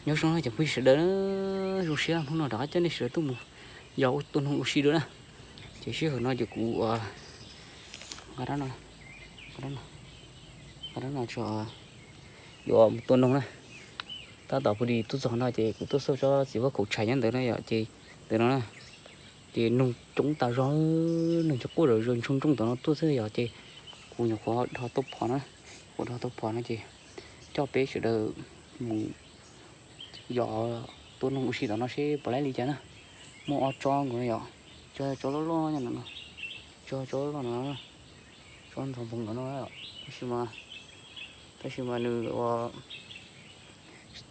Nyob zoo no cov phooj ywg sawv daws, zoo siab hnub no rov qab coj nej sawv daws tuaj mus yos ua tua noog ua si dua na. Ces sij hawm no ces kuv ua, nqa rab no, nqa rab no, nqa rab no tso, yuav mus tua noog na. Tab tom pw di tuaj txog no ces kuv tuaj xauj tsob txiv huab kaum tshais nyob ntawd na yom, ces ntawm no na. Ces noog coob tas zog, noog cov quaj zom zaws ntsoog ntsoog tom no tuaj xwb yom, ces kuv nyuam qhuav dhos tau phom na, kuv dhos tau phom no ces coj peb sawv daws mus yos tua noog ua si tom no seb puas laib li cas na. Muaj ob tsob nkaus no yom, tsob, tsob loj loj nyob no, tsob, tsob loj loj no, tsob ntxhov npoo nkaus no, tab sis mas, tab sis mas nws ua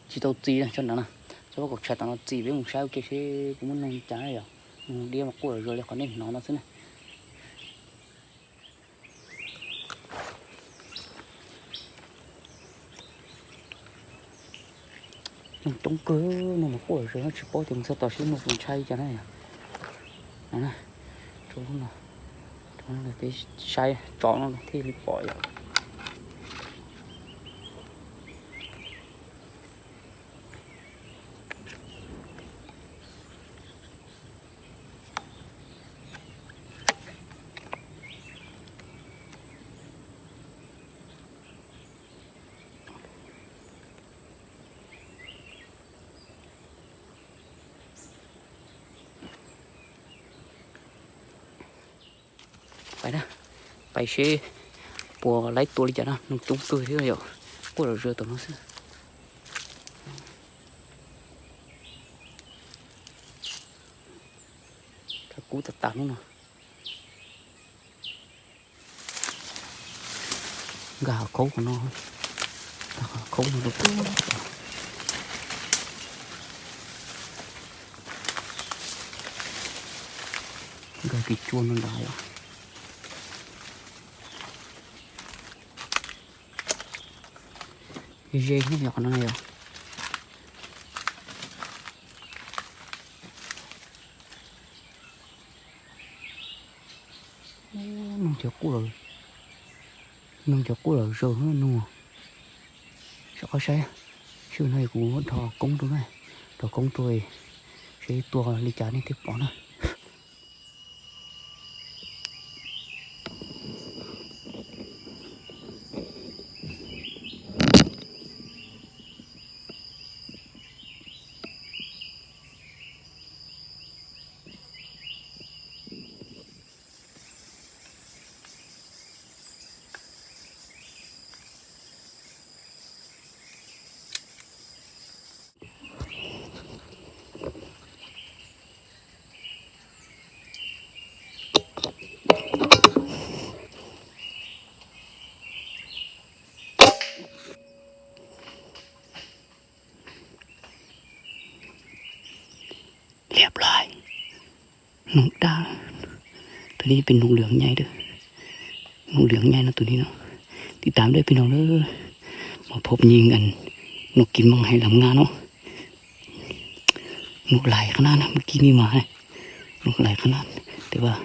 tsis tau txi na, tsob ntawd na. Tsob huab kaum tshais tom no txi, peb mus saib ua ke seb puas muaj noog li cas na yom. Noog diab mas quaj zom zaws li qhov nej hnov no xwb na. Noog coob kawg, noog mas quaj zom zaws no tsis paub tias mus txog tom seb noog puas ntshai li cas na yom. Rau lub no, rau lub no peb saib tso no thiaj li pom yom. Pais na, pais seb puas laib tua li cas na, noog coob kawg thiab yom, quaj zom zaws tom no xwb. Kab kub tas tas lub no. Nkag hav khaub no, nkag hav khaub no rau pem. Nkag kev tsua no nrad yom. Ze ze thiab yom, qhov no yom. Noog cov quaj, noog cov quaj zom zaws no. Saib qhov saib, sij hawm no kuv dhos koob rau na, dhos koob rau seb tua li cas nej thiaj pom na. Liab lais, noog dab, tus no peb noog lwm nyai, noog lwm nyai no tus no. Tiv tam dej peb noog lawm, mas phob nyij nkas, noog kis moos hais lam nga no. Noog lais qhab nab na, muaj kis ni mas, noog lais qhab nab, tes vaj,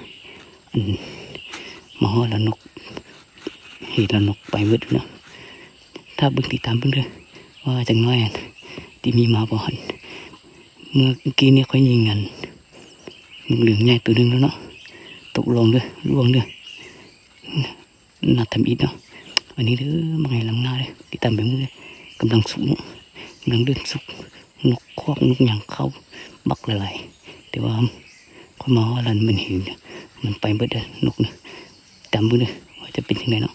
mas ho los noog, his los noog pais npawm na. Thaj pw tiv tam pw nrag, ua tseem no, tim mi mas pom, muaj kis ni qhov nyij nkas, noog lwm nyai tus neeg no, tau los nrag luaj nrag. Na tham ib no, ua ni lawm, moos hais lam nga lawm, tiv tam peb mus, kam laj xub no, kam laj lwj xub, noog khob noog nyag khaub, npaj lais lais, tes vaj, qhov mas ho los npaj his, mas pais npawm dab noog na, tam pw na, ua cov peb tseem na no.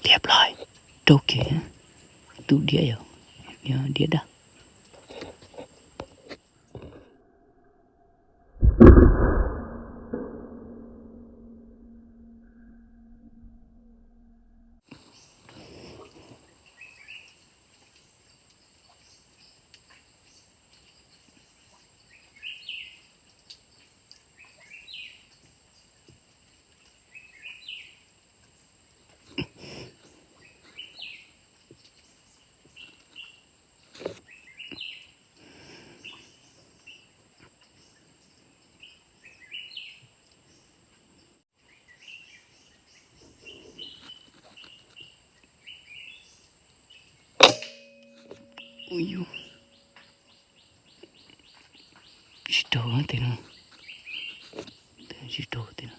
Diab lais, rau kev, tus diab yog, yog diab dab. Ui yus, tsis raug tej no, tsis raug tej no.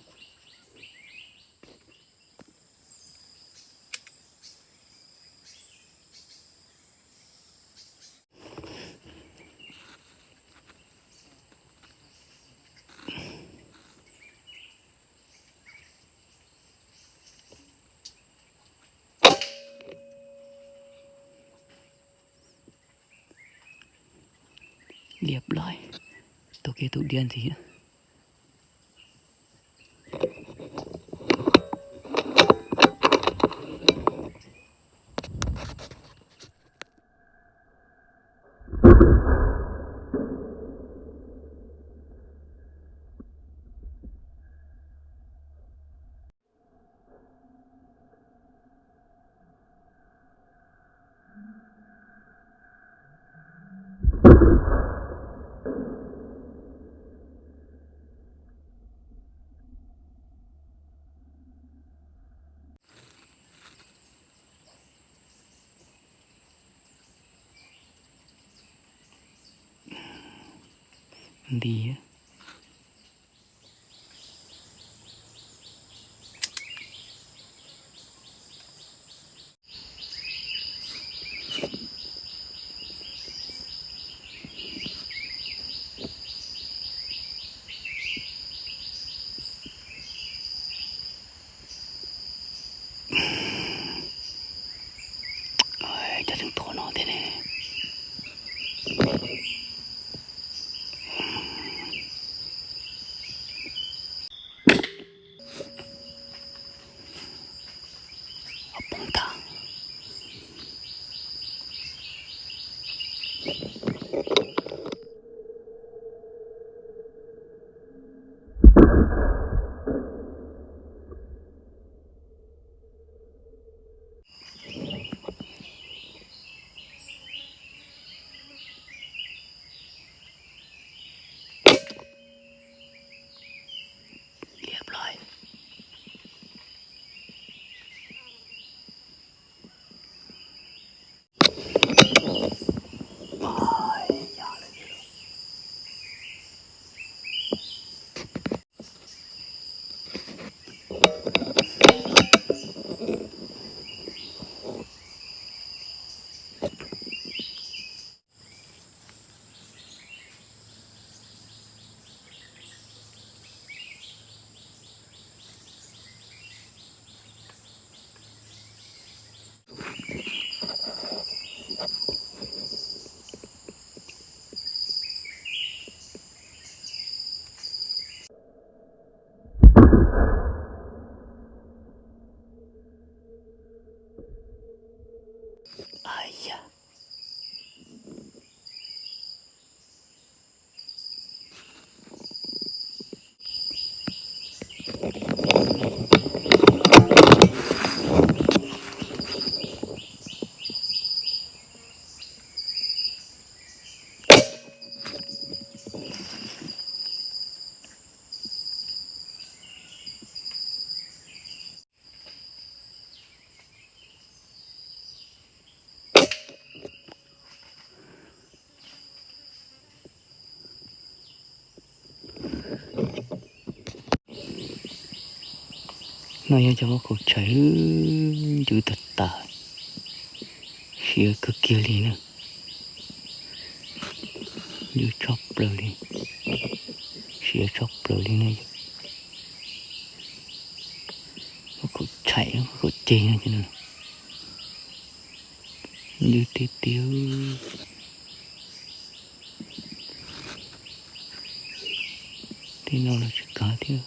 Liab loj, tus kiag tus diab ntxiv. Nti. Cov tseem tuag no thiab ne. Poob tag. No yog cov khaub tshais ncw tag tas, siav kawg kiag li na. Ncw tshaj plaws li, siav tshaj plaws li na. Khaub tshais khaub ceg no ces ncw tiag tiag. Tej no los tsis kav thiab,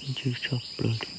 ncw tshaj plaws li.